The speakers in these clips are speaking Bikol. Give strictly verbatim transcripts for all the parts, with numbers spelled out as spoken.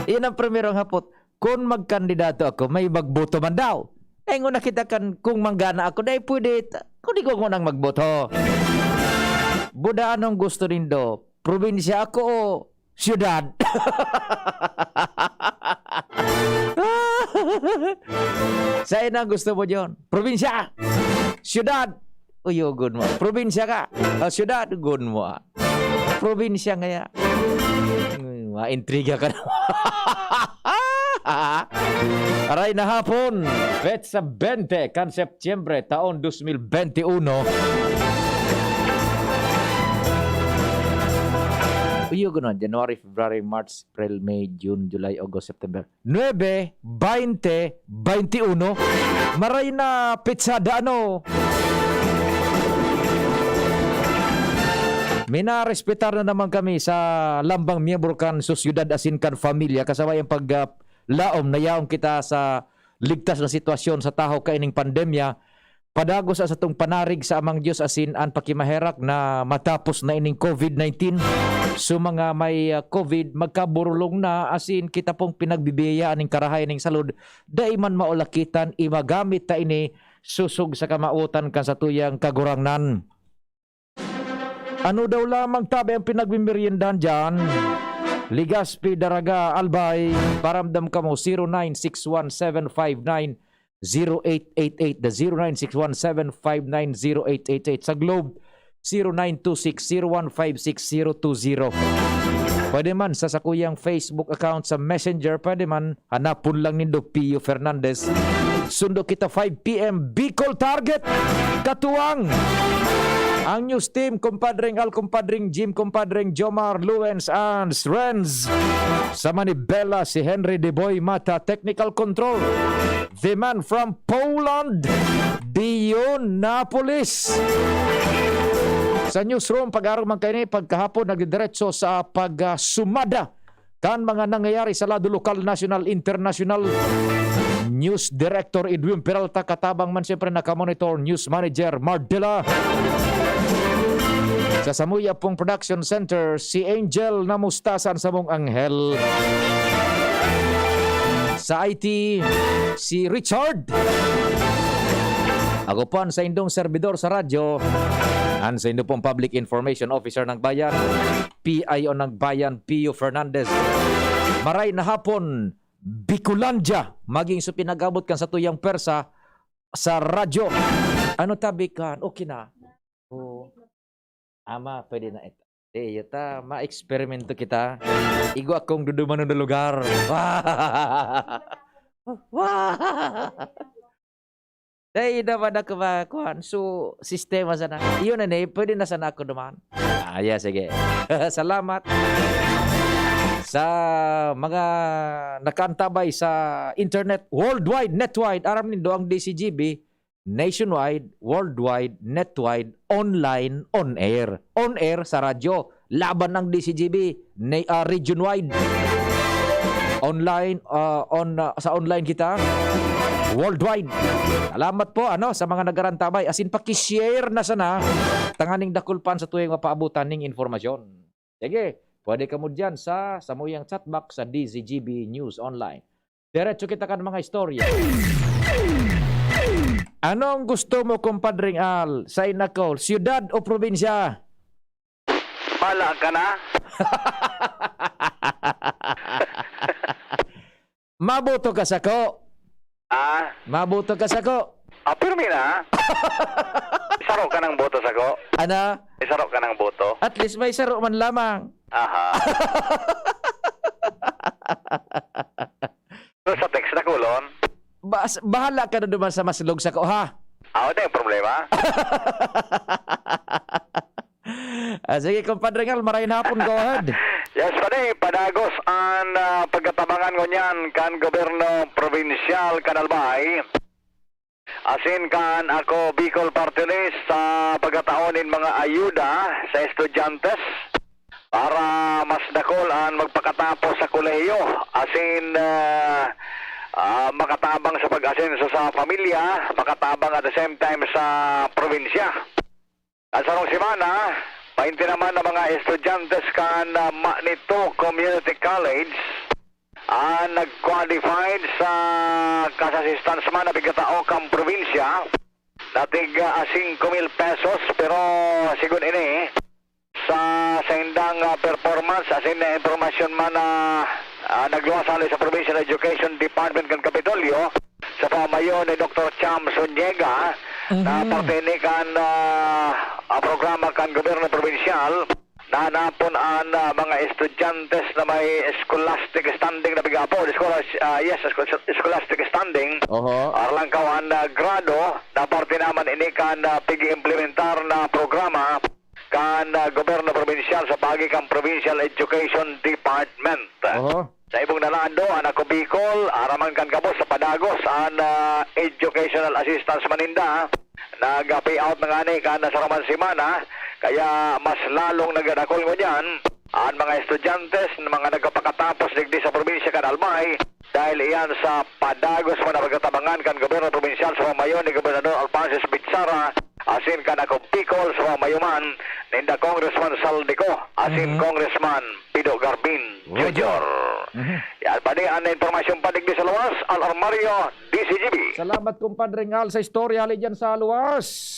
Iyan ang primerong hapot. Kun magkandidato ako, may magboto man daw. Ingon na kita kan, kung manggana ako, dai pwede ta-, kun di ko ngunang magboto. Buda, anong gusto nindo? Probinsya ako o siyudad? Saen ang gusto mo, John? Probinsya! Siyudad! Uyogon mo. Probinsya ka? O siyudad? Ugon mo, ah. Probinsya ngaya. Hmm, maintriga ka na. Aray na hapon, petsa bente kan Setyembre, taon dos mil bente uno. Uyo, gano'n, January, February, March, April, May, June, July, August, September. Nuebe, baynte, baynte uno. Maray na pitsada, ano? Minarespetar na naman kami sa lambang miyembro kan sosyedad asin kan pamilya, kasabay ang pag, ah, laom na yaon kita sa ligtas na sitwasyon sa tahaw kaining pandemya. Padagos an satong panarig sa Amang Dios asin an pakimaherak na matapos na ining covid nineteen. So, mga may, ah, covid, magkaburulong na, asin kita pong pinagbibiyayaan nin karahay nin salud, dai man maulakitan, imagamit ta ini sosog sa kamawotan kan satuyang Kagurangnan. Ano daw lamang tabi ang pinagmimeriendahan diyan? Legazpi, Daraga, Albay, paramdam kamo, zero nine six one seven five nine zero eight eight eight, the zero nine six one seven five nine zero eight eight eight. Sa Globe, zero nine two six zero one five six zero two zero. Pwede man sa sakuyang Facebook account sa Messenger, pwede man. Hanapon lang nindo Pio Fernandez. Sundo kita five P M, Bicol Target. Katuwang ang news team, Kumpadreng Al, Kumpadreng Jim, Kumpadreng Jomar, Luens, and Renz. Sa Manibela, si Henry De Boy Mata, technical control. The man from Poland, Dion Napolis. Sa newsroom, pag-aruman kayo ni, pagkahapon, nagdidiretso sa pagsumada kan mga nangyayari sa lado lokal, nasyonal, internasyonal. News Director Edwin Peralta, katabang man siyempre nakamonitor, News Manager Mardela. Sa samuya pong Production Center, si Angel Namusta, san samong anghel. Sa I T, si Richard. Ako po ang saindong serbidor sa radyo, ang saindo pong Public Information Officer ng Bayan, P I O ng Bayan, Pio Fernandez. Maray na hapon, Bicolandia, maging sa pinag-abot kan satuyang pwersa sa radyo. Ano tabi kan? Okay na. Oo. Ama, pwede na ito. Eh, yata, ma-eksperimento kita. Igwa akong dudumanon na lugar. Dai naman ako makakuan. So, sistema sana. Iyon na ni, pwede na sana ako duman. Ah, yeah, sige. Salamat sa mga nakaantabay sa internet, worldwide, netwide. Aram nindo, ang D C G B, nationwide, worldwide, netwide, online, on air. On air sa radyo, laban ng D C G B, na, ah, region-wide. Online, ah, on, ah, sa online kita, worldwide. Salamat po, ano, sa mga nagarantabay. As in, paki-share na sana, tanganing dakul pa an satuyang mapaabotan ning impormasyon. Sige, pwede kamo diyan sa samuyang chat box sa D Z G B News Online. Diretso kita kan mga istorya. Anong gusto mo, Kumpadring Al, sa inakol? Siyudad o probinsya? Bahala ka na. Maboto ka sako. Ah? Maboto ka sako. Ah, pirmi na. Isaro ka ng boto sako. Ana? Isaro ka ng boto. At least may saro man lamang. Aha. Pero sa text na kulon. Bas-, bahala ka na duman sa maslog sako, ha? Ah, wala yung problema. Ah, sige, Kumpadre Ngal, maray na hapon, go ahead. Yes, pare, padagos an, ah, pagkatabangan ngunyan kan gobyerno probinsyal kan Albay. Asin kan Ako Bicol Party List sa pagkataon nin mga ayuda sa estudyante para mas dakul an magpakatapos sa kolehiyo. Asin, ah, ah, makatabang sa pag-asenso sa pamilya, makatabang at the same time sa probinsya. Kan sarong semana, painti naman ang mga estudyante kan, ah, Manito Community College ah, nag-qualified sa cash assistance man na pigkatao kan probinsya, na tig, ah, singko mil pesos, pero sigon ini, sa saindang, ah, performance, asin na impormasyon man na, ah, nagluwas hali sa Provincial Education Department kan Kapitolyo, sa pamayo ni Doktor Cham Zuniga, na Mhm. parte ni kan, ah, ah, programa kan gobyerno probinsyal, na hanapon an, ah, mga estudyante na may scholastic standing na pig-aapod, scholas-, ah, yes, scholas-, scholastic standing, Oho. aralangkaw an, ah, grado, na parte naman ini kan, ah, pig-iimplementar na programa kan, ah, gobyerno probinsyal sa paagi kan Provincial Education Department. Oho. Sa ibong na lado, an Ako Bicol, aram man kan gabos sa padagos an, ah, educational assistance man ninda. Nag-pay out na ngani kan nasaraman semana, kaya mas lalong nagdadakol ngunyan an mga estudyante na mga nagpakatapos digdi sa probinsya kan Albay, dahil iyan sa padagos man na pagtatabangan kan gobyerno probinsyal sa pamayo ni Gobernador Alphonsus Bitsara, asin kan Ako Bicol sa pamayo man ninda Congressman Zaldy Co, asin Mhm. Congressman Pido Garbin Roger. Junior. Mhm. Yan, padi an impormasyon pa digdi sa luwas, Al Armario, D Z G B. Salamat, Compadre Ngal, sa istorya hali diyan sa luwas.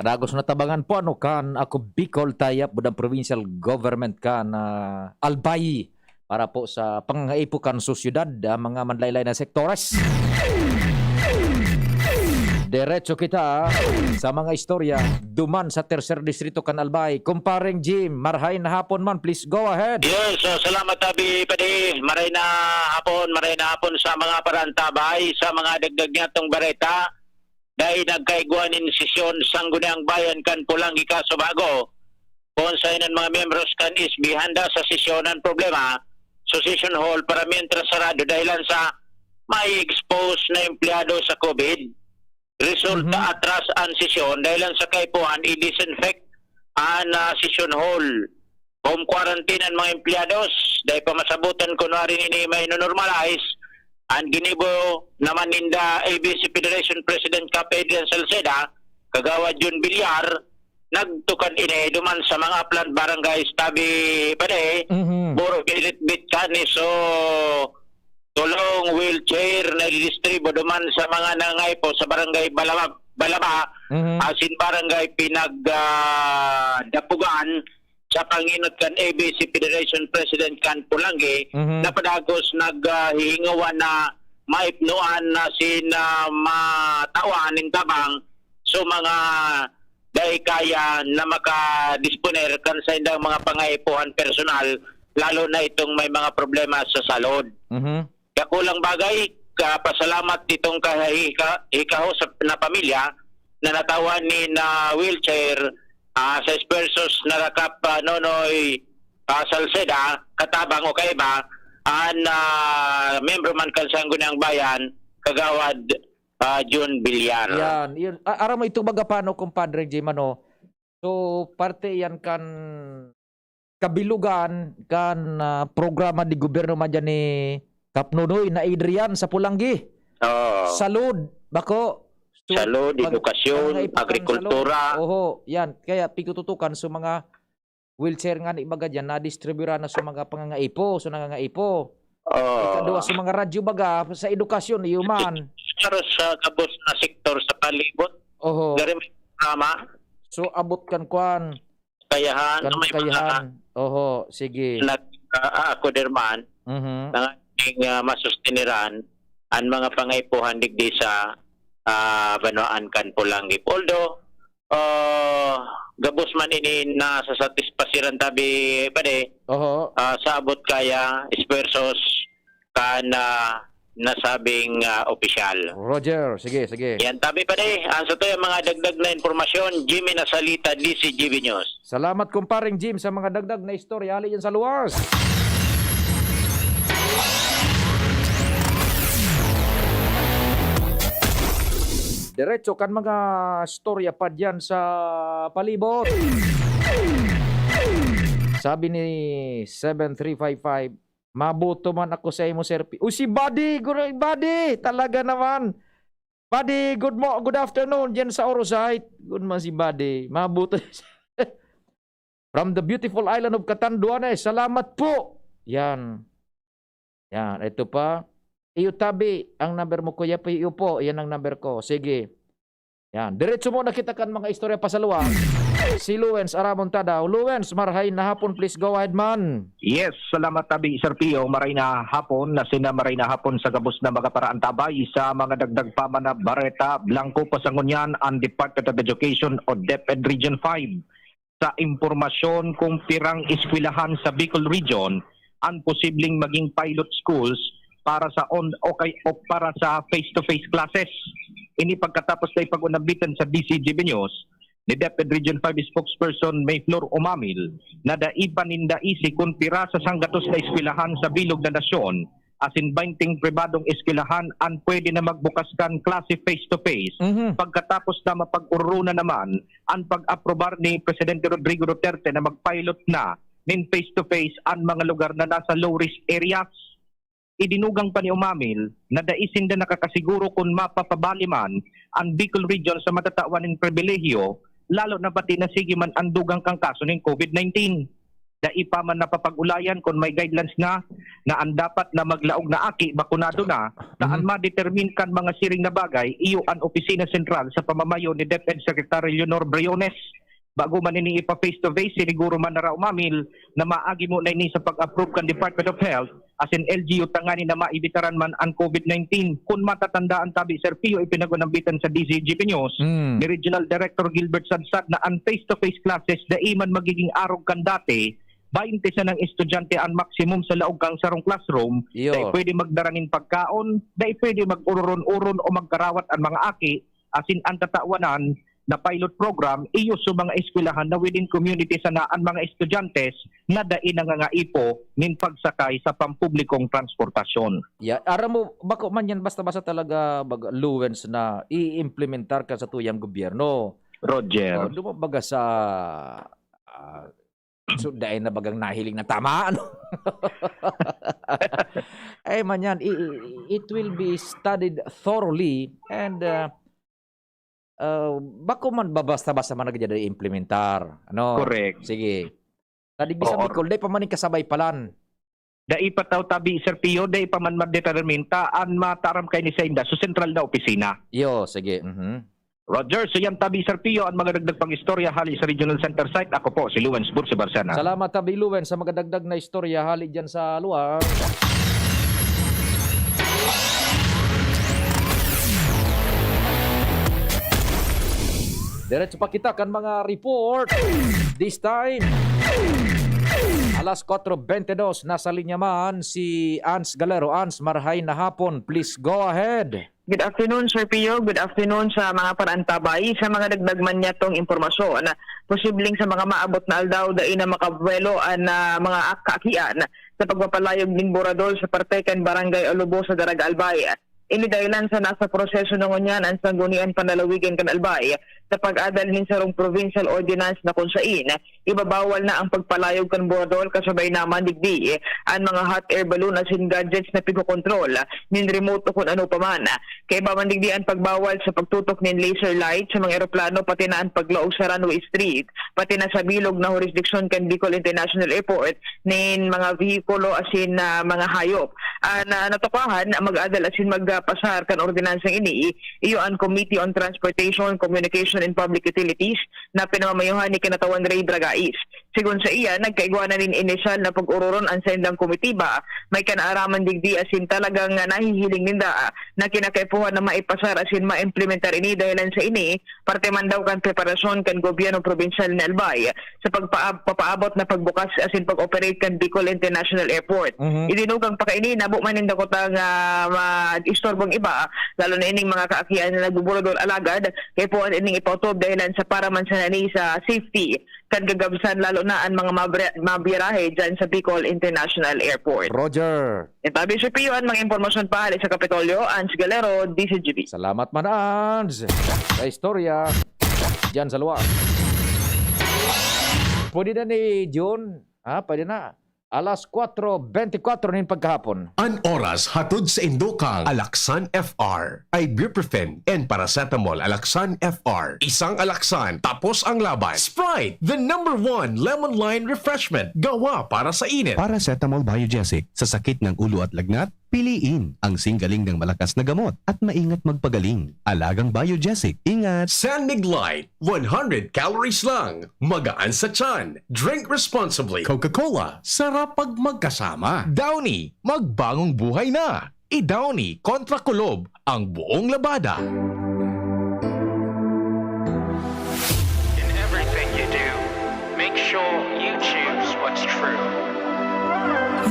Padagos na tabangan po, ano, kan Ako Bicol, tie-up budang provincial government kan, ah, Albay para po sa pangangaipo kan sosyedad, ah, mga manlaylay na sektores. Diretso kita sa mga istorya duman sa tercer distrito kan Albay. Kumpareng Jim, marhay na hapon man, please go ahead. Yes, so salamat, Abi Padi. Maray na hapon, maray na hapon sa mga parantabay, sa mga dagdag niyatong bareta. Dai nagkaigwa nin sesyon Sangguniang Bayan kan Polangui Casubago, kung saen an mga miyembros kan S B handa sa sesyon an problema sa session hall para mientras sarado dahilan sa may expose na empleyado sa COVID. Resulta, Mhm. atras an sesyon dahilan sa kaipuhan i-disinfect an, ah, session hall. Home quarantine an mga empleyados. Dai pa masabotan kun nuarin ini may normalize. An ginibo naman ninda A B C Federation President Kap Adrian Salceda, Kagawad Jun Villar, nagtukan ini duman sa mga upland barangays tabi pa di, Mhm. puro bilitbit kani. So, tulong wheelchair na ididistribo duman sa mga nangangaipo sa barangay Balaba, Balaba, Mhm. asin barangay Pinag, ah, Dapugan, sa pangenot kan A B C Federation President kan Polangui, Mhm. na padagos nag, ah, hihingawan na maipnoan na sin, ah, matawan nin tabang so mga dai kaya na makadisponer kan saindang mga pangaipuhan personal, lalo na itong may mga problema sa salud. Mhm. Dakulang bagay, ka-, pasalamat itong kahi-, ka-, hikaho sa, na pamilya na natawan nin, ah, wheelchair, ah, sa esfuerzos na Kap, ah, Nonoy, ah, Salceda, katabang o kaiba, an, ah, miyembro man kan Sangguniang Bayan, Kagawad, ah, Jun Villar. Yan, yun. A-, aram mo, itong baga pa, no, Compadre Jim, ano? So, parte yan kan kabilugan kan, ah, programa di gobyerno man dyan ni Kap Nonoy na Adrian sa Polangui. Oo. Salud, bako. So, Salud, pag-, edukasyon, pangangaipo kan agrikultura. Salud. Oho, yan. Kaya pigtututukan sa mga wheelchair nga ni baga dyan, nadistribura na sa mga pangangaipo, sa nangangaipo. Oo. Ikaduwa, sa mga radyo baga, sa edukasyon, iyo man. Pero sa gabos na sektor sa palibot, Oho. Gari may programa. So, abot kan kwan, Kayahan, kan na may mga Kayahan. Oho, sige. nag-, ah, ah, ako, Derman, Mhm. na ating, ah, masustiniran ang mga pangaipuhan digdi sa, ah, banwaan kan Polangui. Although, ah, gabos man ini nasasatisfasiran tabi, pare, Oho. ah, sa abot kaya, esfuerzos, kan, ah, nasabing, ah, opisyal. Roger, sige, sige. Yan, tabi pa di. Ang sa to yung mga dagdag na impormasyon, Jimmy Nasalita, D C G B News. Salamat, Kumpareng Jim, sa mga dagdag na istorya hali yan sa luwas. Diretso kan mga istorya pa dyan sa palibot. Sabi ni seven three five five, Mabuto man ako sa imo, Sir P. Uy, si Buddy! Guro-, Buddy! Talaga naman! Buddy, good mo-, good afternoon dyan sa Orosite. Good man si Buddy. Mabuto. From the beautiful island of Catanduanes, salamat po. Yan. Yan, ito pa. Iyo tabi, ang number mo, Kuya P, iyo po. Yan ang number ko. Sige. Yan. Diretso muna kita kan mga istorya pasalwa. Si Luwens Aramon Tadaw. Luwens, marahay na hapon. Please go ahead, man. Yes, salamat tabi, Sir Pio. Maray na hapon na sina maray na hapon sa gabos na mga paraantabay sa mga dagdag pa man na bareta. Blanco pa sa ngunyan ang Department of Education o DepEd Region five. Sa impormasyon kung pirang eskwelahan sa Bicol Region ang posibleng maging pilot schools para sa on o, kay, o para sa face-to-face classes. Ini pagkatapos na ipag-unambitan sa D C G B News ni DepEd Region five spokesperson May Flor Umamil na dai pa ninda isi kun pira sa sanggatos na eskwelahan sa bilog na nasyon asin baynte pribadong eskwelahan an pwede na magbukas kan klase face-to-face Mhm. pagkatapos na mapag-orona naman an pag-aprobar ni Presidente Rodrigo Duterte na mag-pilot na nin face-to-face an mga lugar na nasa low-risk areas. Idinugang pa ni Umamil na dai sinda nakakasiguro kun mapapabali man an Bicol Region sa matatawan nin pribilehiyo, lalo na pati na sige man an dugang kan kaso nin COVID nineteen. Dai pa man napapag-ulayan kun may guidelines na na an dapat na maglaog na aki bakunado na, ta an ma-determine kan mga siring na bagay iyo an opisina sentral sa pamamayo ni DepEd Secretary Leonor Briones. Bago man ini ipa face to face, siniguro man na Raw Mamil na maagi mo na ini sa pag-approve kan Department of Health asin L G U tanganing na maibitaran man an COVID nineteen. Kun matatandaan tabi, Sir Pio, ipinag-unambitan sa D C G P News Mm. ni Regional Director Gilbert Sadsad na an face-to-face classes dai man magiging arog kan dati, baynte sanang estudyante an maximum sa laog kan sarong classroom. Iyo. Dai pwede magdara nin pagkaon, dai pwede mag-ururon-uron o magkarawat an mga aki, asin an tatawanan na pilot program iyo sa mga eskwelahan na within community sana an mga estudyante na dai nangangaipo nin pagsakay sa pampublikong transportasyon. Ya, aram mo, bako man yan basta-basta talaga mag Luwens na i-implementar kan satuyang gobyerno. Roger. Oh, dumabaga sa, ah, so, dai na bagang nahiling na tama, ano? Ay man yan, i- i- it will be studied thoroughly and, ah, ah, bako man ba basta-basta man na gid i-implementar, ano? Correct. Sige. Tadig sa Oo. Bicol, dai pa man yung kasabay palan. Dai pa taw tabi, Sir Pio, dai pa man madetermina an mataram kay ni sainda sa sentral na opisina. Yo, sige. Mhm. Roger, so yan tabi, Sir Pio, ang mga dagdag pang istorya hali sa Regional Center Site. Ako po, si Luwens Bursi Barcena. Salamat, Tabi Luwens, sa mga dagdag na istorya hali dyan sa luwang. Diretso pa kita kan mga report. This time, alas kwatro bente dos, nasa linya man si Ans Galero. Ans, marahay na hapon. Please go ahead. Good afternoon, Sir Pio. Good afternoon sa mga paraantabay. Sa mga dagdag man niyatong impormasyon, posibleng sa mga maabot na aldaw, dai na makabuwelo an, ah, mga ak- kaakian sa pagpapalayog nin Boradol sa parte kan Barangay Alobo sa Daraga, Albay. Ini dahilan sa nasa proseso na ngunyan an Sanggunian Panlalawigan kan Albay sa pag-adal nin sarong provincial ordinance na kun sain ibabawal na ang pagpalayog kan Boradol, kasabay naman digdi an mga hot air balloon asin gadgets na pigkokontrol nin remote o kun ano pa man. Kaiba man digdi an pagbawal sa pagtutok nin laser light sa mga eroplano, pati na an paglaog sa runway street, pati na sa bilog na hurisdiksyon kan Bicol International Airport nin mga vehikulo asin, ah, mga hayop. An, ah, natukahan na mag-adal asin magpasar kan ordinansang ini, iyo an Committee on Transportation, Communication and Public Utilities na pinamamayuhan ni Kinatawan Ray Bragais. Sigon saiya, nagkaigwa na nin inisyal na pag-ororon an saindang komitiba. May kinaaraman digdi asin talagang, ah, nahihiling ninda, ah, na kinakaipuhan na maipasar asin maimplementar ini, dahilan sa ini, parte man daw kan preparasyon kan gobyerno probinsyal ni Albay sa pagpaab- papaabot na pagbukas asin pag-operate kan Bicol International Airport. Mhm. Idinugang pa kaini, nabo man nin dakutang, ah, ma- istorbong iba, lalo na ining mga kaakian na nagbuburadol, alagad kaipuhan ining ipautob dahilan sa para man sana ni sa safety kan gagabsan, lalo na an mga mabra- mabiyarahe dyan sa Bicol International Airport. Roger. Itabi, Sir Pio, an mga impormasyon pa hali sa Kapitolyo, Ans Galero, D C G B. Salamat man, Ans, sa istorya dyan sa luwang. Pwede na ni Jun, ha? Pwede na. Alas kwatro bentikwatro nin pagkahapon. An oras hatod saindo kan Alaxan F R, ibuprofen and paracetamol Alaxan F R, isang Alaxan, tapos ang laban. Sprite, the number one lemon lime refreshment, gawa para sa init. Paracetamol Biogesic, sa sakit ng ulo at lagnat, piliin ang singgaling ng malakas na gamot at maingat magpagaling. Alagang Biogesic, ingat! San Mig Light, one hundred calories lang, magaan sa tiyan. Drink responsibly. Coca-Cola, sarap pag magkasama. Downy, magbagong buhay na. I-Downy kontra kulob ang buong labada. In everything you do, make sure you choose what's true.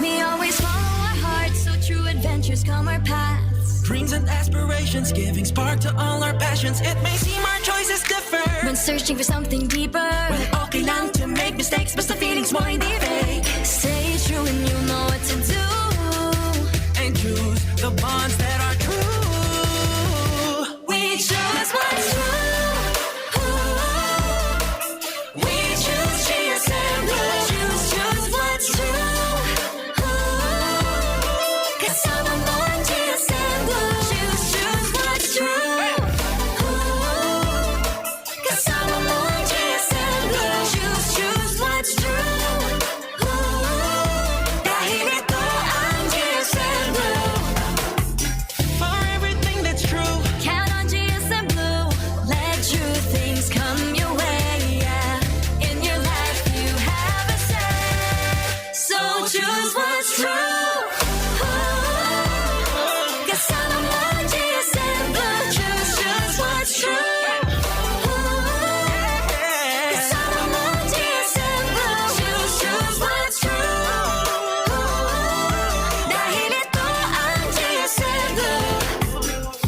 We always follow our hearts, so true adventures come our paths. Dreams and aspirations, giving spark to all our passions. It may seem our choices differ. When searching for something deeper, Well, okay lang to make mistakes, basta feelings mo hindi fake. Stay true and you know what to do. And choose the bonds that are true. We choose what's true. We choose G S M Blue. Choose, choose what's true. Kasama mo ang G S M Blue. Choose, choose what's true. Kasama mo ang G S M Blue. Choose, choose what's true. Dahil ito ang G S M Blue. For everything that's true. Count on G S M Blue. Let true things come your way. Yeah. In your life, you have a say. So choose what's true. Kasama mo ang G S M Blue. Choose, choose what's true. Kasama mo ang G S M Blue. Choose, choose what's true. Dahil ito ang G S M Blue.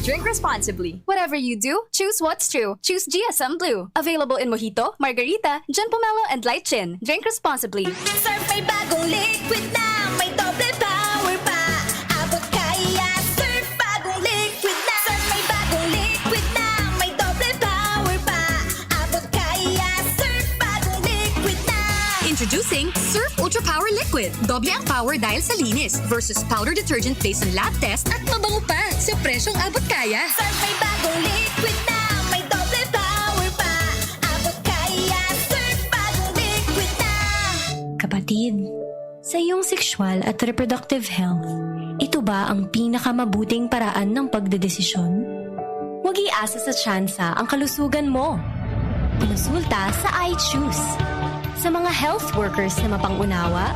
Drink responsibly. Whatever you do, choose what's true. Choose G S M Blue. Available in Mojito, Margarita, John Pomelo, and Light Gin. Drink responsibly. Surf may bagong liquid na may doble power pa. Abot kaya, Surf bagong liquid na. Surf may bagong liquid na may doble power pa. Abot kaya, Surf bagong liquid na. Introducing Surf Ultra Power Liquid. Doble ang power dahil sa linis versus powder detergent based on lab test at mabango pa sa presyong abot kaya. Surf may bagong liquid na may doble power pa. Abot kaya, Surf bagong liquid na. Kapatid, sa iyong sexual at reproductive health, ito ba ang pinakamabuting paraan ng pagdedesisyon? Huwag iasa sa tsansa ang kalusugan mo. Kumonsulta sa I Choose. Sa mga health workers na mapang-unawa,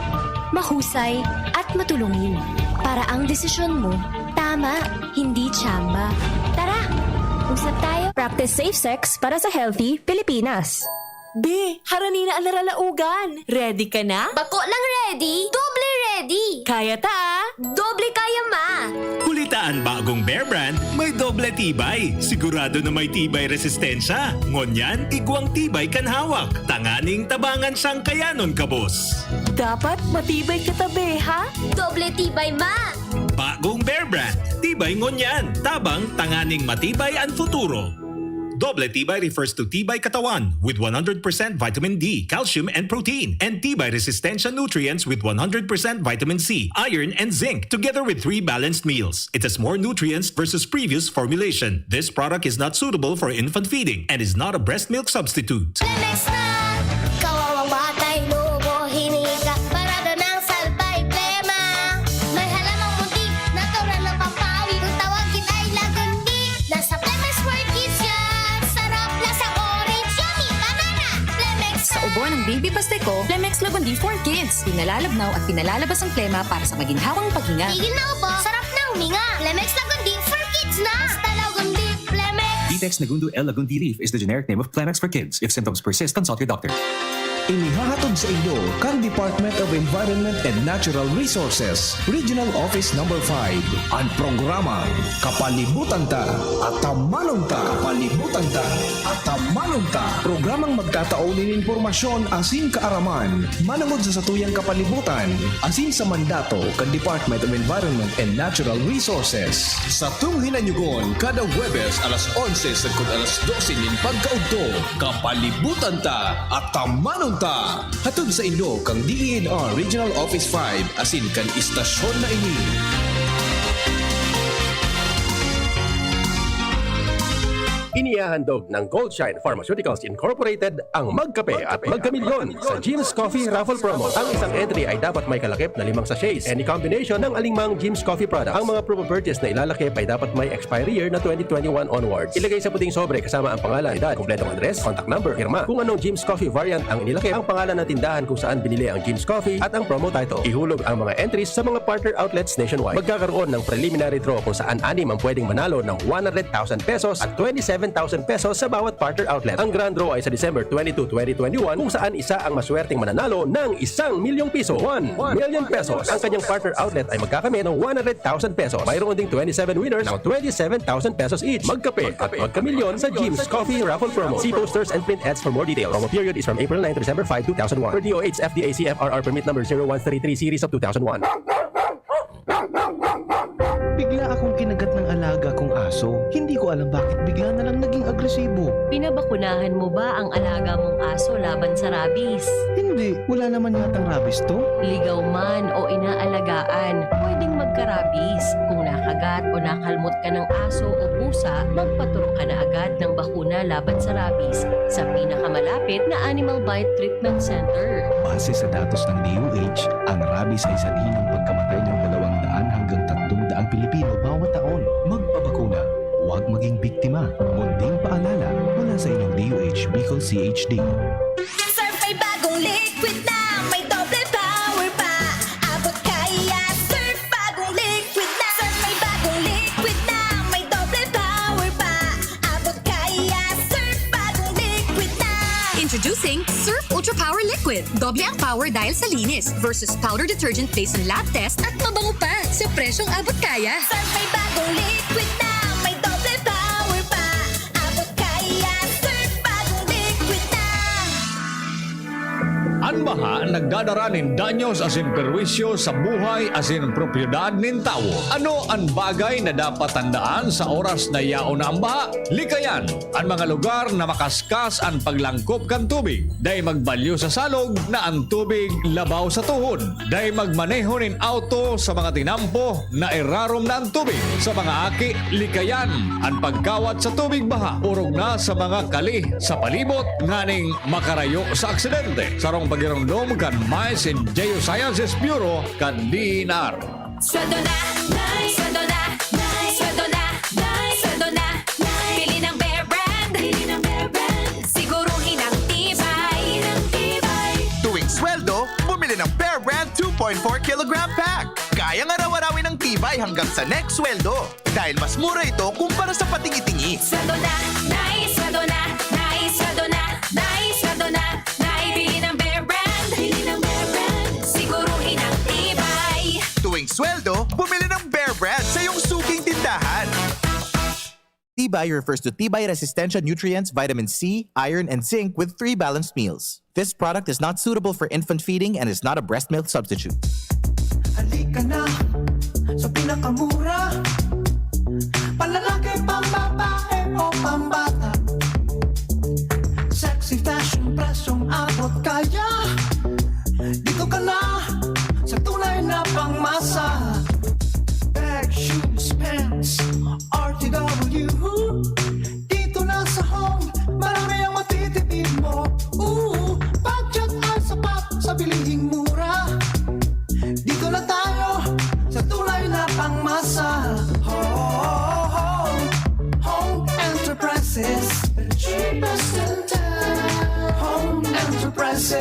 mahusay, at matulungin, para ang desisyon mo tama, hindi tsamba. Tara, usap tayo. Practice safe sex para sa healthy Pilipinas. Be, harani na an naralaogan. Ready ka na? Bako lang ready, doble ready. Kaya ta, ah. Doble kaya, ma. Huli ta an bagong Bear Brand may doble tibay. Sigurado na may tibay resistensya. Ngunyan, igwang tibay kan hawak. Tanganing tabangan siyang kayanon kabos. Dapat matibay ka ta, be, ha? Doble tibay, ma. Bagong Bear Brand. Tibay ngunyan. Tabang tanganing matibay an futuro. Doble tibay refers to tibay katawan with one hundred percent vitamin D, calcium, and protein, and tibay resistensya nutrients with one hundred percent vitamin C, iron, and zinc, together with three balanced meals. It has more nutrients versus previous formulation. This product is not suitable for infant feeding and is not a breast milk substitute. Lemex na! Kawawang batay, lubo, hininga, parada ng salbay, plema. May halamang munti, natural na pampawi. Ang tawagin ay lagundi. Nasa Lemex for Kids yan. Sarap, lasang orange, yummy, banana. Lemex Sa ubo ng baby paste ko, Lemex Lagundi for Kids. Pinalalabnaw at pinalalabas ang plema para sa maginhawang paghinga. Tigil na ubo, sarap na huminga. Lemex Lagundi for Kids na. Basta Lagundi, Lemex. Detex Negundo L. Lagundi leaf is the generic name of Clemex for kids. If symptoms persist, consult your doctor. Inihahatod sa inyo kan Department of Environment and Natural Resources, Regional Office Number five, an programang Kapalibutan Ta, Atamanon Ta. Kapalibutan Ta, Atamanon Ta. Programang magtatao nin impormasyon asin kaaraman manongod sa satuyang kapalibutan asin sa mandato kan Department of Environment and Natural Resources. Satong hinanyugon kada Huwebes alas onse sagkod alas dose nin pagkaudto. Kapalibutan Ta, Atamanon Ta, hatod saindo kan D E N R Regional Office five asin kan istasyon na ini. Inihahandog ng Goldshine Pharmaceuticals Incorporated ang Magkape at Magkamilyon sa Jim's Coffee Raffle Promo. Ang isang entry ay dapat may kalakip na limang sachets, any combination ng alingmang Jim's Coffee product. Ang mga proof of purchase na ilalakip ay dapat may expiry year na twenty twenty-one onwards. Ilagay sa puting sobre kasama ang pangalan, edad, kompletong address, contact number, pirma. Kung anong Jim's Coffee variant ang inilakip, ang pangalan ng tindahan kung saan binili ang Jim's Coffee at ang promo title. Ihulog ang mga entries sa mga partner outlets nationwide. Magkakaroon ng preliminary draw kung saan anim ang pwedeng manalo ng one hundred thousand pesos at twenty-seven thousand pesos sa bawat partner outlet. Ang grand draw ay sa December twenty-two, twenty twenty-one, kung saan isa ang maswerteng mananalo ng isang milyong piso, one million pesos. Ang kanyang partner outlet ay magkakamit ng one hundred thousand pesos. Mayroon ding twenty-seven winners ng twenty-seven thousand pesos each. Magkape at magkamilyon sa Jim's Coffee Raffle Promo. See posters and print ads for more details. Promo period is from April nine to December five, two thousand one. Per D O H F D A C F R R permit number zero one three three series of two thousand one. Bigla akong kinagat ng alaga kong aso. Hindi ko alam bakit bigla na lang naging agresibo. Pinabakunahan mo ba ang alaga mong aso laban sa rabies? Hindi. Wala naman yatang rabies to. Ligaw man o inaalagaan, pwedeng magka-rabies. Kung nakagat o nakalmot ka ng aso o pusa, magpaturok ka na agad ng bakuna laban sa rabies sa pinakamalapit na Animal Bite Treatment Center. Base sa datos ng D O H, ang rabies ay sanhi ng pagkamatay ng dalawang daan hanggang tatlong daang Pilipino bawat taon. Magpabakuna, huwag maging biktima. Munting paalala mula sa inyong D O H Bicol C H D. Surf may bagong liquid na may doble power pa. Abot kaya, Surf bagong liquid na. Surf may bagong liquid na may doble power pa. Abot kaya, Surf bagong liquid na. Introducing Surf Ultra Power Liquid. Doble ang power dahil sa linis versus powder detergent based on lab test at mabango pa sa presyong abot kaya. Surf may bagong liquid na may doble power pa. Abot kaya, Surf bagong liquid na. An baha nagdadara nin danyos asin perwisyo sa buhay asin propiedad nin tawo. Ano an bagay na dapat tandaan sa oras na yaon na an baha? Likayan an mga lugar na makaskas an paglangkop kan tubig. Dai magbalyo sa salog na an tubig labaw sa tuhod. Dai magmaneho nin auto sa mga tinampo na irarom na an tubig. Sa mga aki, likayan an pagkawat sa tubig baha, orog na sa mga kali sa palibot nganing makarayo sa aksidente. Sarong pagiromdom kan Mines and Geosciences Bureau kan D E N R. Sweldo na, Nay! Sweldo na, Nay! Sweldo na, Nay! Sweldo na, Nay! Bili ng Bear Brand! Bili ng Bear Brand! Siguruhin ang tibay! Ang tibay! Tuwing sweldo, bumili ng Bear Brand two point four kilogram pack. Kayang araw-arawin ang tibay hanggang sa next sweldo. Dahil mas mura ito kumpara sa patingi-tingi. Sweldo na, Nay! Sweldo na, Nay! Sweldo na, Nay! Sweldo na, Nay! Bili ng Bear Brand! Bili ng Bear Brand! Siguruhin ang tibay! Tuwing sweldo, bumili ng Bear Brand sa iyong suking tindahan. Tibay refers to tibay resistensya nutrients, vitamin C, iron, and zinc with three balanced meals. This product is not suitable for infant feeding and is not a breast milk substitute. Halika na sa pinakamura. Panlalaki, pambabae o pambata. Sexy fashion, presyong abot kaya. Dito ka na sa tunay na pangmasa. Bag, shoes, pants, R T W. Dito na sa Home, marami ang matitipid mo. Ooh, budget ay sapat sa bilihing mura. Dito na tayo sa tunay na pangmasa. Home, Home Enterprises, the cheapest in town. Home Enterprises.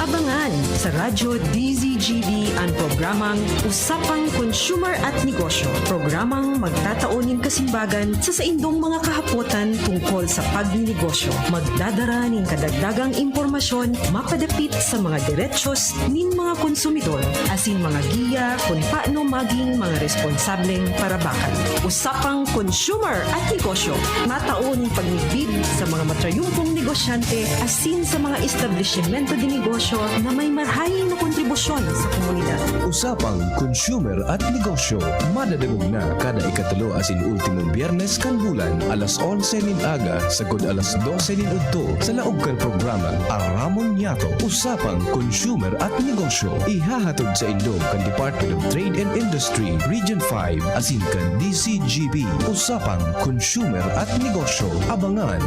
Abangan sa Radyo D Z G B an programang Usapang Consumer at Negosyo, programang magtatao nin kasimbagan sa saindong mga kahapotan tungkol sa pagninegosyo. Magdadara nin kadagdagang impormasyon mapadapit sa mga derechos nin mga konsumidor asin mga giya kun paano magin mga responsableng parabakan. Usapang Consumer at Negosyo, matao nin pagmidbid sa mga matrayumpong negosyante asin sa mga establisimento de negosyo na may marhay na kontribusyon sa komunidad. Usapang Consumer at Negosyo, madadangog na kada ikatulo asin ultimong Biyernes kan bulan, alas onse nin aga sagkod alas dose nin udto, sa laog kan programang Aramon Niyato, Usapang Consumer at Negosyo. Ihahatod sa indo kan Department of Trade and Industry, Region five, asin kan D C G B, Usapang Consumer at Negosyo. Abangan!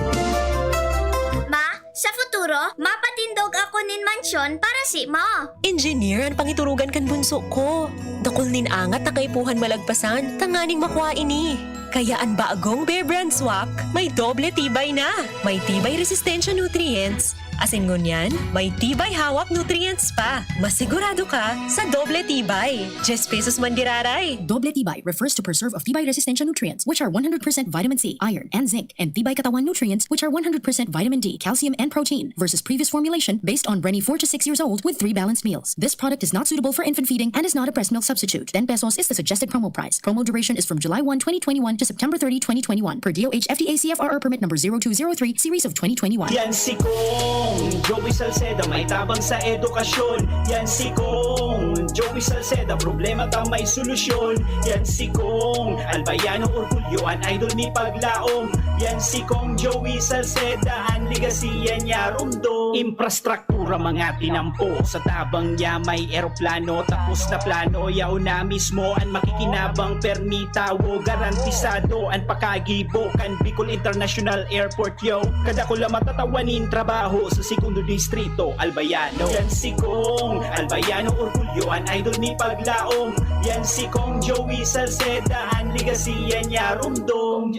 Ma, sa futuro, mapatindog ako nin mansyon para simo. Engineer an pangiturugan kan bunso ko. Dakul nin angat na kaipuhan malagpasan, tanganing makua ini. Kaya an bagong Bear Brand Swak may doble tibay na. May tibay resistensya nutrients, asin ngunyan, may tibay hawak nutrients pa. Masigurado ka sa doble tibay. Diyes pesos man giraray. Doble tibay refers to preserve of tibay resistensya nutrients, which are one hundred percent vitamin C, iron, and zinc, and tibay katawan nutrients, which are one hundred percent vitamin D, calcium, and protein, versus previous formulation based on Brenny four to six years old with three balanced meals. This product is not suitable for infant feeding and is not a breast milk substitute. Ten pesos is the suggested promo price. Promo duration is from July one, twenty twenty-one to September thirty, twenty twenty-one, per D O H F D A C F R R permit number zero two zero three, series of twenty twenty-one. Yan si Kong Joey Salceda, may tabang sa edukasyon. Yan si Kong Joey Salceda, problema ta may solusyon. Yan si Kong Albayano Orgulyo, an idol ni paglaom. Yan si Kong Joey Salceda, an legacy yan niya rumdom. Infrastruktura mga tinampo, sa tabang niya may eroplano. Tapos na plano, yaon na mismo an makikinabang. Permi tawo, garantisado an pakagibo kan Bicol International Airport, yo. Kadakula matatawa nin trabaho sa segundo distrito, Albayano. Yan si Kong Albayano Orgulyo, an idol ni paglaom. Yan si Kong Joey Salceda, an legacy yan niya rumdom.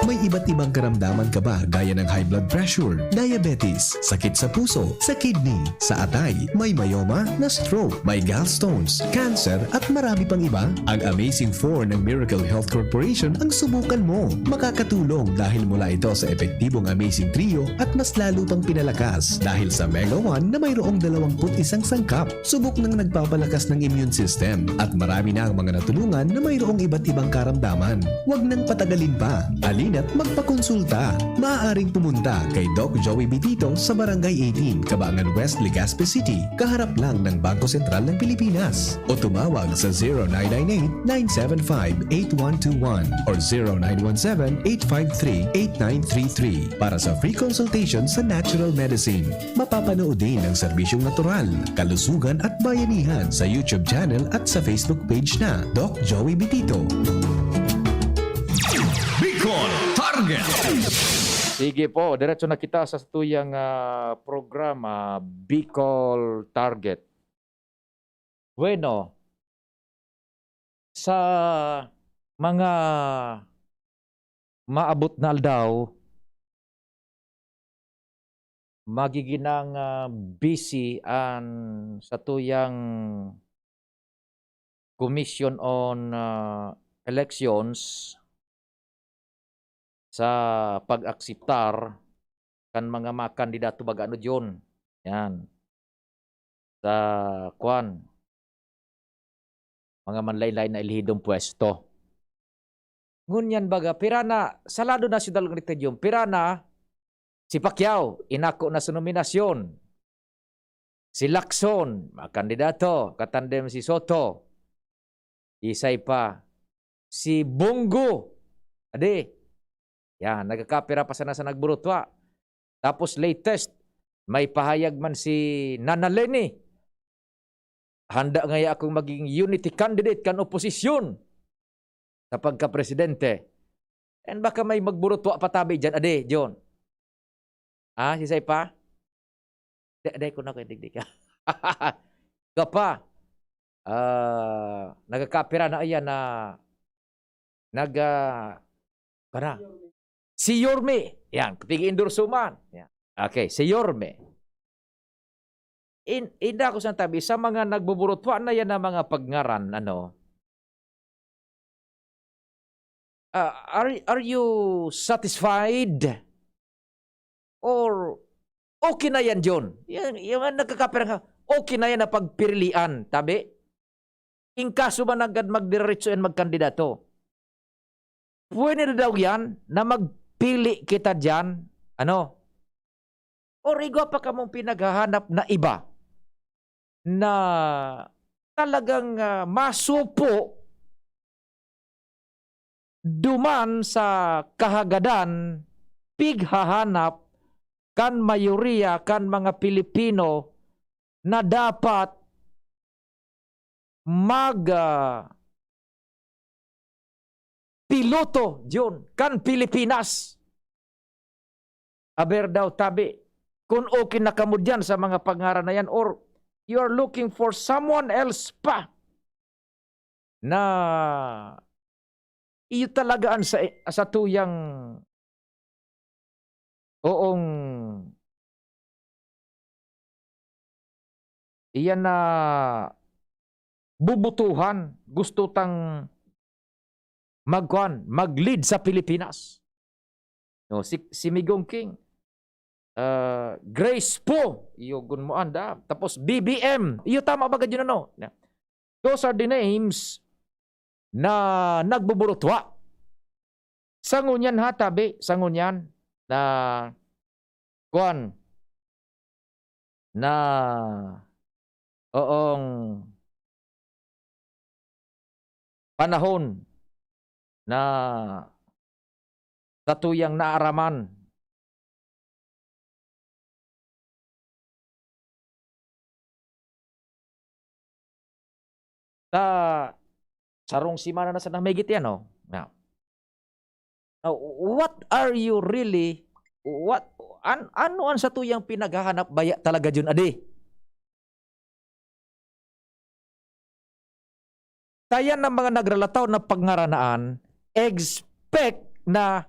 May iba't ibang karamdaman ka ba, gaya ng high blood pressure, diabetes, sakit sa puso, sa kidney, sa atay, may myoma, na stroke, may gallstones, cancer, at marami pang iba? Ang Amazing four ng Miracle Health Corporation ang subukan mo. Makakatulong dahil mula ito sa epektibong Amazing Trio at mas lalo pang pinalakas dahil sa Mega one na mayroong dalawampu't isang sangkap. Subok nang nagpapalakas ng immune system at marami na ang mga natulungan na mayroong iba't ibang karamdaman. Huwag nang patagalin pa. Halina't magpakonsulta. Maaaring pumunta kay Doc Joey Bitito sa Barangay eighteen, Cabangan West, Legazpi City, kaharap lang ng Bangko Sentral ng Pilipinas. O tumawag sa zero nine nine eight, nine seven five, eight one two one or zero nine one seven, eight five three, eight nine three three para sa free consultation sa natural medicine. Mapapanood din ang serbisyong natural, kalusugan at bayanihan sa YouTube channel at sa Facebook page na Doc Joey Bitito. Bicol Target. Sige po, diretso na kita sa tuyang, ah, programa, Bicol Target. Bueno, sa mga maabot na aldaw, magiginang, ah, busy an satuyang Commission on, ah, Elections sa pag-akseptar kan mga makandidato baga ano diyon. Yan. Sa, kwan, mga manlain-lain na elehidong pwesto. Ngunyan baga, pira na, sa lado nasyonal nga dito diyon, pira na, si Pacquiao, inako na sa nominasyon. Si Lacson, makandidato, katandem si Soto. Isay pa, si Bong Go. Adi, yan, nagkakapira pa sana sa nagburutwa. Tapos latest, may pahayag man si Nana Leni. Handa ngaya akong maging unity candidate kan oposisyon sa pagkapresidente. And baka may magburutwa pa tabi dyan. Adi, John. Ah, si Saipa? Di, di ko na kayo digdi ka. Ka pa. Ah, nagkakapira na ayan na nag, ah, kana? Si Yorme. Yan, pig-endorso man. Yan. Okay, si Yorme. In, inda ko sa tabi, sa mga nagbuburutwa na yan na mga pagngaran, ano, ah, are, are you satisfied? Or okay na yan, John? Yan, yung nagkakapira nga, okay na yan na pagpirilian, tabi? In kaso man nanggad magdiretso yan magkandidato, pwede na daw yan na magpili kita dyan Ano? Or igwa pa kamong pinaghahanap na iba na talagang, ah, masupo duman sa kahagadan, pighahanap kan mayoriya kan mga Pilipino na dapat mag, ah, piloto, Jun, kan Pilipinas. Aber daw, tabi, kung okay na kamo diyan sa mga pangaran na yan, or you are looking for someone else pa na iyo talaga ang sa, sa tuyang, oong, iyan na bubutuhan, gusto tang magkuan, mag-lead sa Pilipinas. No, si, si Migong King, ah, Grace Poe, iyo gun mo anda. Tapos B B M, iyo tama ba gad yun, ano? Na, those are the names na nagbuburutwa. Sa ngunyan ha, tabi, sa ngunyan na, kuan, na, oong panahon na satuyang naaraman. Sa sarong semana na sana mahigit yan, oh. Now, now, what are you really, what, an-, ano an satuyang pinaghahanap baya talaga dyan, adi? Tayan ng mga nagralataw na pagngaranan, expect na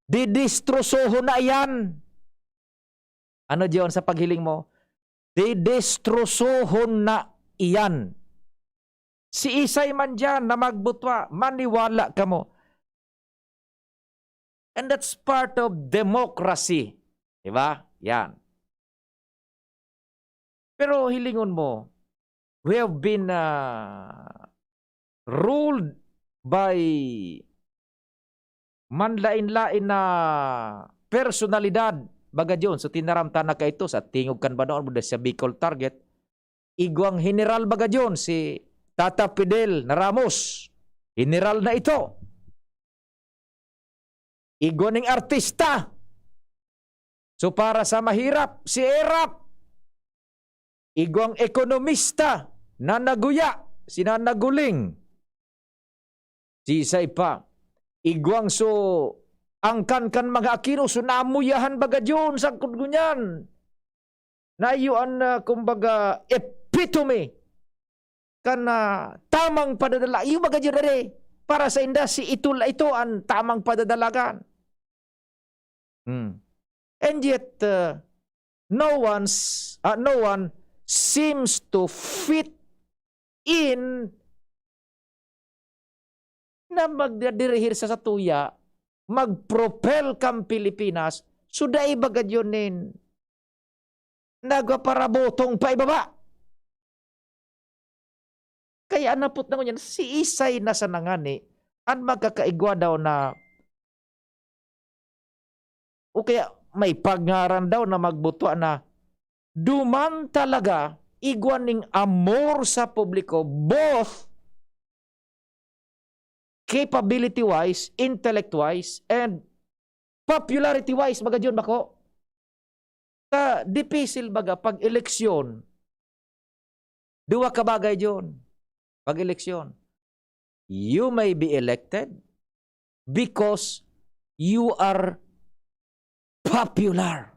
didistrosohon na iyan. Ano diyon sa paghiling mo? Didistrosohon na iyan. Si isay man diyan na magbutwa, maniwala kamo. And that's part of democracy. Di ba? Yan. Pero hilingon mo, we have been, ah, ruled by manlain-lain na personalidad, baga diyon. So, tinaram ta na kaito sa tingog kan banwaan mo, sa Bicol Target. Igwang heneral baga diyon, si Tata Fidel na Ramos. Heneral na ito. Igwa ning artista. So, para sa mahirap, si Erap. Igwang ekonomista na naguya, si Nanaguling. Sisay pa. Igwang so, angkan kan mga Aquino, so namuyahan baga diyon, sagkod ngunyan. Na iyo an, ah, kumbaga, epitome kan, ah, tamang padadala. Iyo baga diyan, dere, para sa inda, si Itol ito an tamang padadalagan. Hmm. And yet, uh, no one's, ah, no one seems to fit in na magdirihir sa satuya, mag-propel kan Pilipinas, so dai baga diyon nin nagpaparabotong paibaba. Kaya an napot na ngunyan, siisay na sana ngani an magkakaigwa daw na, o kaya may pagngaran daw na magbutwa na duman talaga igwa ning amor sa publiko, both capability-wise, intellect-wise, and popularity-wise, baga diyon, bako? Ta dipisil baga pag eleksyon. Duwa ka bagay diyon. Pag eleksyon. You may be elected because you are popular.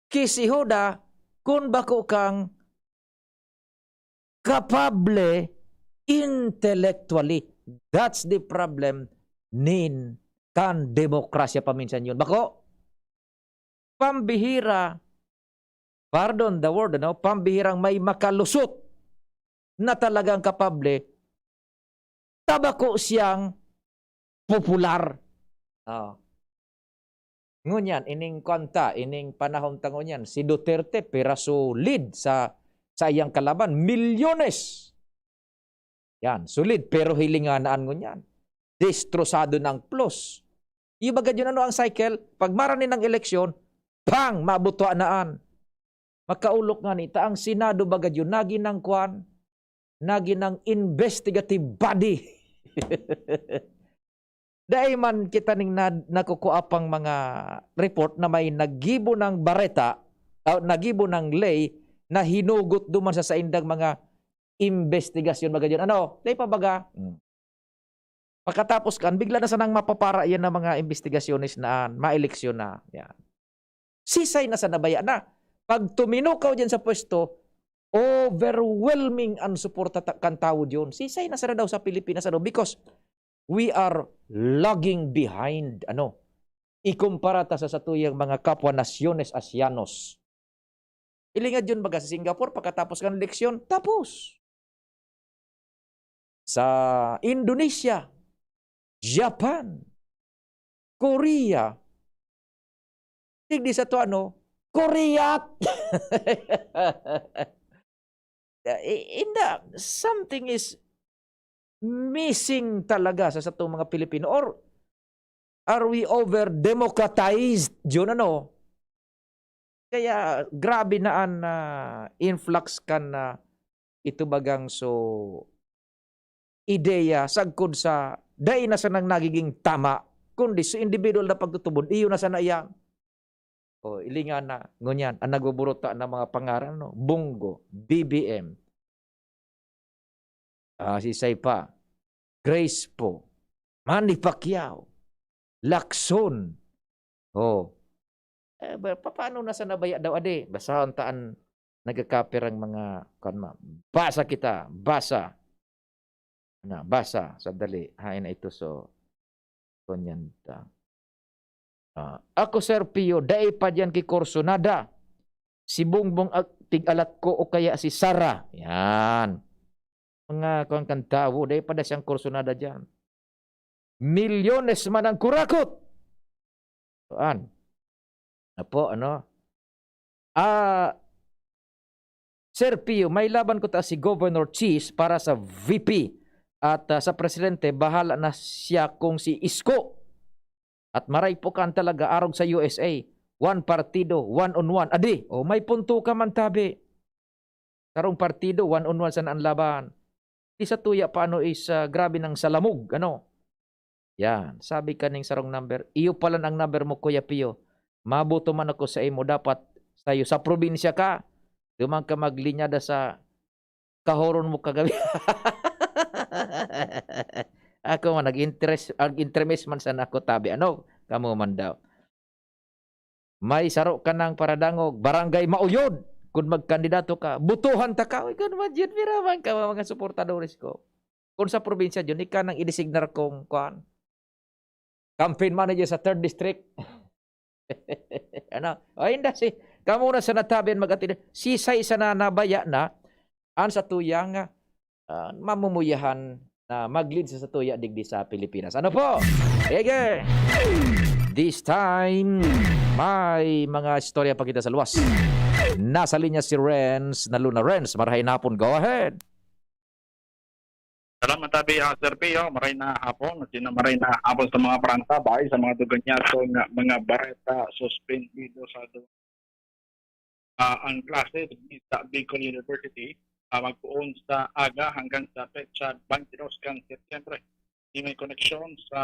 Ki si Juda, kun bako kang kapable intellectually. That's the problem nin kan demokrasya paminsan yon. Bako, pambihira, pardon the word, ano, pambihirang may makalusot na talagang kapable, ta bako siyang popular. Oo. Ngunyan, ining kwan ta, ining panahon ta ngunyan, si Duterte, piraso lead sa, sa iyang kalaban, milyones. Yan, solid, pero hilinganaan ngunyan. Destrosado na ang plus. Iyo baga yun, ano ang cycle? Pag marani ng eleksyon, pang! Mabutwa na an. Makaolok ngani ta ang Senado baga yun, nagin ng kwan, nagin ng investigative body. Dai man kita ning na-, nakukua pang mga report na may naggibo ng bareta, ah, naggibo ng ley na hinugot duman sa saindang mga investigasyon, baga yun. Ano? Dai pa baga? Hmm. Pagkatapos kan, bigla na sanang mapapara yan ng mga investigasyones na, maeleksyon na. Yan. Sisay na sana baya na? Pag tuminukaw diyan sa pwesto, overwhelming ang suporta ta-, kan tawo diyon. Sisay na sana daw sa Pilipinas, ano? Because we are lagging behind, ano? Ikumpara ta sa satuyang mga kapwa nasyones Asianos. Ilinga diyon baga sa Singapore, pagkatapos kan eleksyon, tapos. Sa Indonesia, Japan, Korea, digdi sato, ano, Korea! I-, inda, something is missing talaga sa satong mga Pilipino. Or are we over-democratized? Yun, ano? Kaya grabe na an, ah, influx kan, ah, ito bagang so ideya sagkod sa dai na sanang nagiging tama, kundi sa individual na pagtutubod, iyo na sana iyan. O, ilingan na, ngunyan, ang nagbuburuta ng mga pangaran, no? Bongo, B B M. Ah, si Saipa, Grace po, Manny Pacquiao, Lacson. Oh. Eh, ba-, papaano na sana baya daw, adi? Basahon ta an nagkakapirang mga, kan ma-, basa kita, basa. Na, basa, sadali. Hain na ito, so, kunyan ta. Ah, ako, Sir Pio, dai pa diyan ki Corsonada. Si Bongbong ag-, tig-alat ko o kaya si Sara. Yan. Mga kuwan kan tawo, dai pa da siyang Corsonada diyan. Milyones man ang kurakot. Kuwan. Apo, ano? Ah, Sir Pio, may laban ko ta si Governor Cheese para sa V P at, ah, sa presidente, bahala na siya kung si Isko. At maray po kan talaga arog sa U S A. One partido, one on one. Adi, oh, may punto ka man, tabi. Sarong partido, one on one sana an laban. Di sa tuya pa, ano, is, ah, grabe nang salamog, ano? Yan, sabi kaning sarong number, "Iyo palan ang number mo, Kuya Pio. Mabuto man ako sa imo, dapat sayo sa probinsya ka. Duman ka maglinyada sa kahoron mo kagabi." Ako man, nag-interes-, nag-intermes man sana ako, tabi. Ano? Kamo man daw. May saro ka nang paradangog, Barangay Mauyod. Kun magkandidato ka, butuhan ta ka. Uy, kun man yun, pira man ka, mga suportadores ko. Kun sa probinsya yun, ika nang i-designar kong, kuan, campaign manager sa third district. Ano? O, inda si, kamo na sa natabi an mag-atid. Sisay sa na nabaya na, an sa tuyang, ah, mamumuyahan na mag-lead sa satuya digdi sa Pilipinas. Ano po? Sige! This time, may mga istorya pa kita sa luwas. Nasa linya si Renz na Luna. Renz, marahay na hapon. Go ahead! Salamat, tabi, ah, Sir Pio. Maray na hapon. Sina maray na hapon sa mga parantabay, sa mga duganyason nga mga bareta, suspendido sa du-, ah, ang klase sa Bicol University, ah, magpoon sa aga hanggang sa petsa twenty-two kan Setyembre. Di may koneksyon sa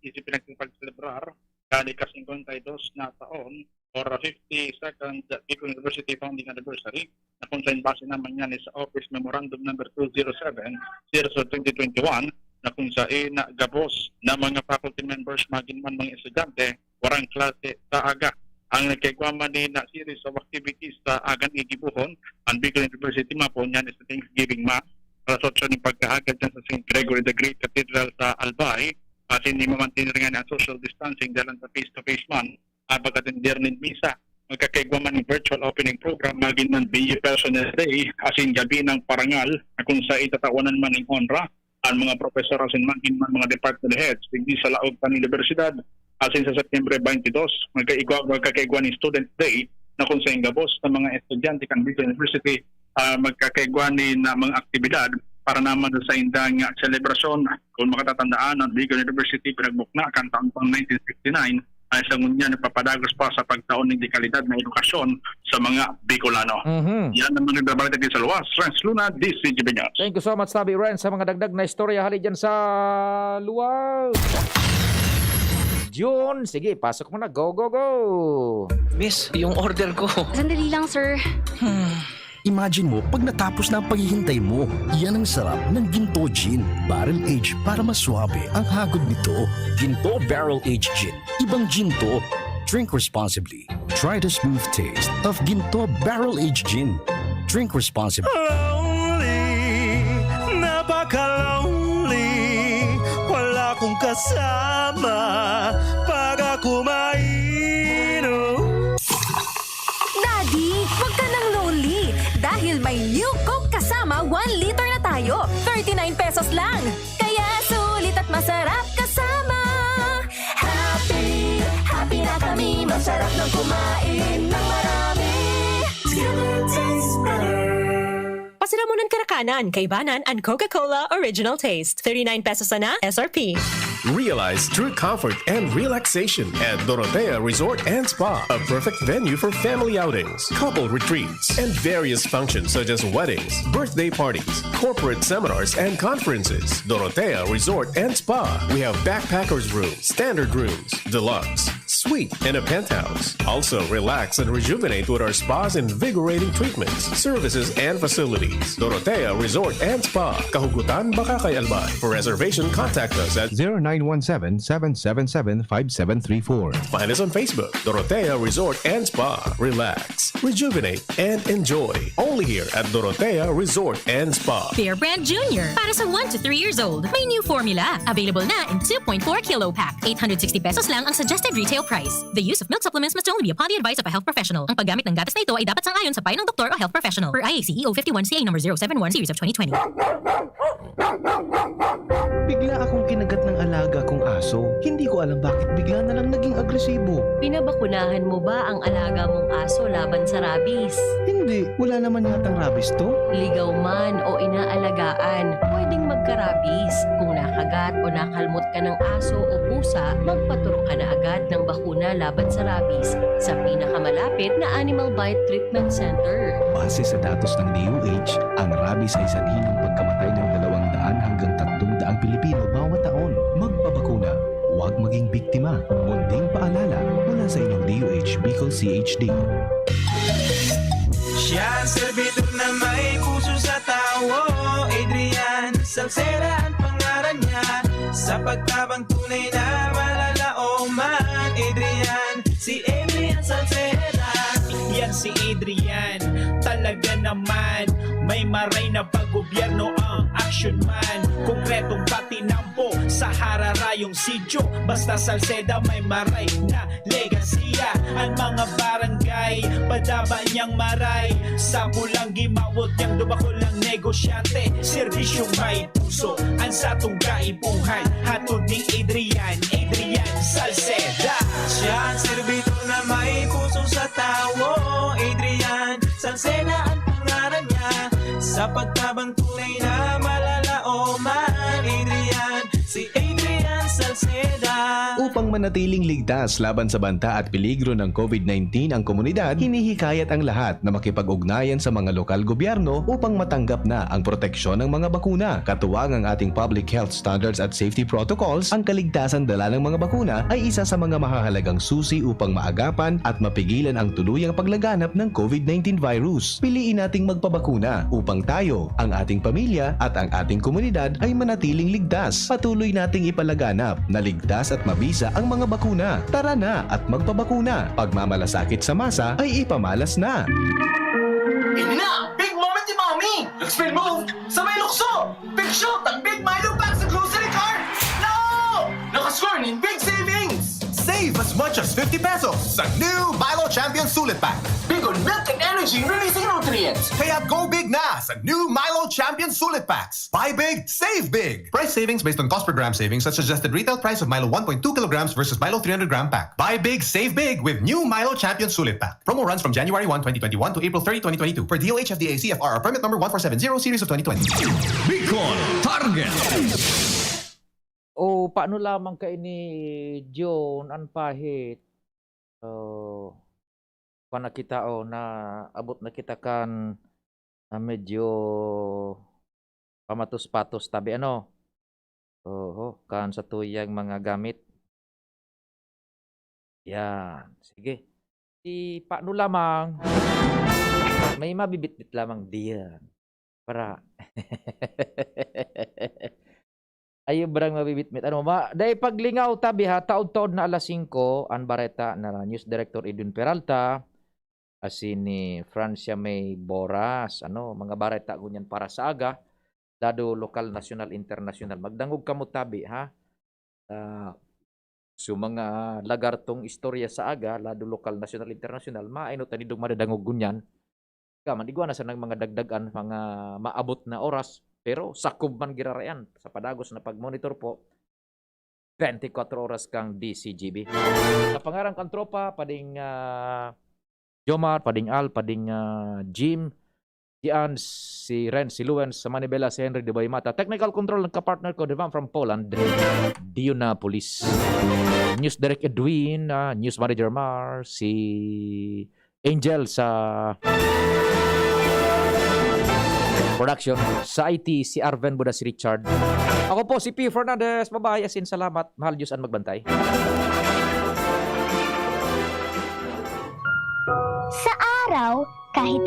isip pinagpagselebrar, kani ka singkwenta y dos na taon, or fifty-second Bicol University founding anniversary, na kung sa base naman yan sa Office Memorandum number two zero seven, series of twenty twenty-one, na kung sa ina gabos na mga faculty members, magin man mga estudyante, warang klase sa aga. Ang nagkaigwa man ni na series of activities sa agan igibuhon, ang Bicol University mapo niyan is Thanksgiving Mass, alas otso ning pagkaagad dyan sa Saint Gregory the Great Cathedral sa Albay, asin ni mamantener nga ang social distancing dalan sa face-to-face man, ah, pag-atender nin misa. Magkakaigwa man ning virtual opening program, magin man B U Personnel Day, asin gabi ng parangal, na kung sa itatawanan man ning onra, ang mga profesor asin magin man mga department heads, digdi sa laog kan universidad, asin sa Setyembre twenty-two, magkaigwa, magkakaigwa ning Student Day, na kung sa gabos sa mga estudyante kan Bicol University, ah, magkakaigwa nin, ah, mga aktibidad, Para naman sa saindang selebrasyon, kung makatatandaan, ang Bicol University pinagbukna kan taon pang nineteen sixty-nine, ay sa ngunyan nagpapadagos pa sa pagtao nin dekalidad na edukasyon sa mga Bicolano. Mhm. Yan ang mga nagbabalita dito sa Luwas. Renz Luna, D C G B News. Thank you so much, Tabi Renz, sa mga dagdag na istorya hali dyan sa Luwas. June, sige, pasok mo na. Go, go, go! Miss, yung order ko. Sandali lang, sir. Hmm. Imagine mo, pag natapos na ang paghihintay mo, yan ang sarap ng Ginto Gin. Barrel Age para mas swabe ang hagod nito. Ginto Barrel Age Gin. Ibang Ginto. Drink responsibly. Try the smooth taste of Ginto Barrel Age Gin. Drink responsibly. Lonely, napaka-lonely. Wala akong kasama pag ako mainom. Daddy, wag ka nang lonely dahil may new Coke kasama one liter na tayo. Thirty-nine pesos lang. Kaya sulit at masarap kasama. Happy, happy na kami. Masarap nang kumain ng marami. Together tastes better. Pasiramonan, karakanan, kaibanan an Coca-Cola Original Taste. Thirty-nine pesos sana S R P. Realize true comfort and relaxation at Dorotea Resort and Spa, a perfect venue for family outings, couple retreats, and various functions such as weddings, birthday parties, corporate seminars, and conferences. Dorotea Resort and Spa. We have backpackers room, standard rooms, deluxe, suite, and a penthouse. Also, relax and rejuvenate with our spa's invigorating treatments, services, and facilities. Dorotea Resort and Spa, Kahugutan, Bacacay, Albay. For reservation, contact us at zero nine one seven, seven seven seven, five seven three four. Find us on Facebook, Dorotea Resort and Spa. Relax, rejuvenate, and enjoy. Only here at Dorotea Resort and Spa. Bear Brand Junior, para sa one to three years old. May new formula. Available na in two point four kilo pack. Eight hundred sixty pesos lang ang suggested retail price. The use of milk supplements must only be upon the advice of a health professional. Ang paggamit ng gatas na ito ay dapat sang-ayon sa payo ng doktor o health professional. Per I A C E O fifty-one C A number zero seven one series of twenty twenty. Bigla akong kinagat ng alaga kong aso. Hindi ko alam bakit bigla na lang naging agresibo. Pinabakunahan mo ba ang alaga mong aso laban sa rabies? Hindi. Wala naman yatang rabies to. Ligaw man o inaalagaan, pwedeng magka-rabies. Kung nakagat o nakalmot ka ng aso o pusa, magpaturok ka na agad ng bakuna laban sa rabies sa pinakamalapit na Animal Bite Treatment Center. Base sa datos ng D O H, ang rabies ay sanhi ng pagkamatay ng dalawang daan hanggang tatlong daang Pilipino bawat taon. Magpabakuna, huwag maging biktima. Munting paalala mula sa inyong D O H Bicol C H D. Siya ang serbidor na may puso sa tawo, Adrian Salceda ang pangaran niya. Sa pagtabang tunay na malalaoman, Adrian, si Adrian Salceda. Yan si Adrian, talaga naman. May maray na paggobyerno ang action man. Konkretong patinampo sa hararayong sityo. Basta Salceda may maray na legasiya. Ang mga barangay, padaba niyang maray. Sa pulang gimawot niyang dubakol ang negosyante. Serbisyong may puso, ang satong kaipuhan. Hatod ni Adrian, Adrian Salceda. Siya ang serbidor na may puso sa tawo. Adrian Salceda ang pangaran niya. Sa pagtabang tunay na malalaoman, Adrian, si Adrian Salceda. Upang manatiling ligtas laban sa banta at peligro ng COVID nineteen ang komunidad, hinihikayat ang lahat na makipag-ugnayan sa mga lokal gobyerno upang matanggap na ang proteksyon ng mga bakuna. Katuwang ang ating public health standards at safety protocols, ang kaligtasan dala ng mga bakuna ay isa sa mga mahahalagang susi upang maagapan at mapigilan ang tuluyang paglaganap ng COVID nineteen virus. Piliin nating magpabakuna upang tayo, ang ating pamilya at ang ating komunidad ay manatiling ligtas. Patuloy nating ipalaganap na ligtas at mabisa ang mga bakuna. Tara na at magpabakuna. Pagmamalasakit sa masa ay ipamalas na. Ini na! Big moment ni Mommy! Nag-spin move sa may lukso! Big shoot ang Big Milo Pack sa grocery cart! No! Nakascore nin big savings! Save as much as fifty pesos sa new Milo Champion Sulit Pack. Big on milk and energy! Releasing nutrients. Kaya go big na sa new Milo Champion Sulit Packs. Buy big, save big. Price savings based on cost per gram savings at suggested retail price of Milo one point two kilograms versus Milo three hundred gram pack. Buy big, save big with new Milo Champion Sulit Pack. Promo runs from January one, twenty twenty-one to April thirty, twenty twenty-two, per D O H F D A C F R or permit number one four seven zero series of twenty twenty. Bicol Target. O paano lamang kaini, John, an pahit? So, kuwan na kita, oh, naabot na kita kan, ah, medyo pamatos-patos tabi, ano? Oho, kan satuyang mga gamit. Yan, sige. Di paano lamang, may mabibitbit lamang diyan. Para ayo barang mabibitbit. Ano, ma, dai paglingaw tabi ha, taod-taod na alas singko, an bareta na News Director Edwin Peralta, asin ni Francia May Boras. Ano, mga bareta ngunyan para sa aga, lado lokal, nasyonal, internasyonal. Magdangog kamo tabi ha. Ah, so mga lagar tong istorya sa aga, lado lokal, nasyonal, internasyonal, maainot na nindong madadangog ngunyan. Ka man, igwa na sanang mga dagdagan, mga maabot na oras, pero sakob man girarayan sa padagos na pag-monitor po, twenty-four oras kang D C G B. Sa pangaran kan tropa, pading, ah, Jomar, pading Al, pading, ah, Jim, si Ans, si Ren, si Luen, sa Manibela, si Henry de Boy Mata. Technical control ng kapartner ko, Devan from Poland, Dionapolis. News Direct Edwin, ah, News Manager Mar, si Angel sa production, sa I T, si Arven Buda, si Richard. Ako po si P Fernandez. Bye-bye, asin salamat. Mahal Diyos an magbantay. Sa araw, kahit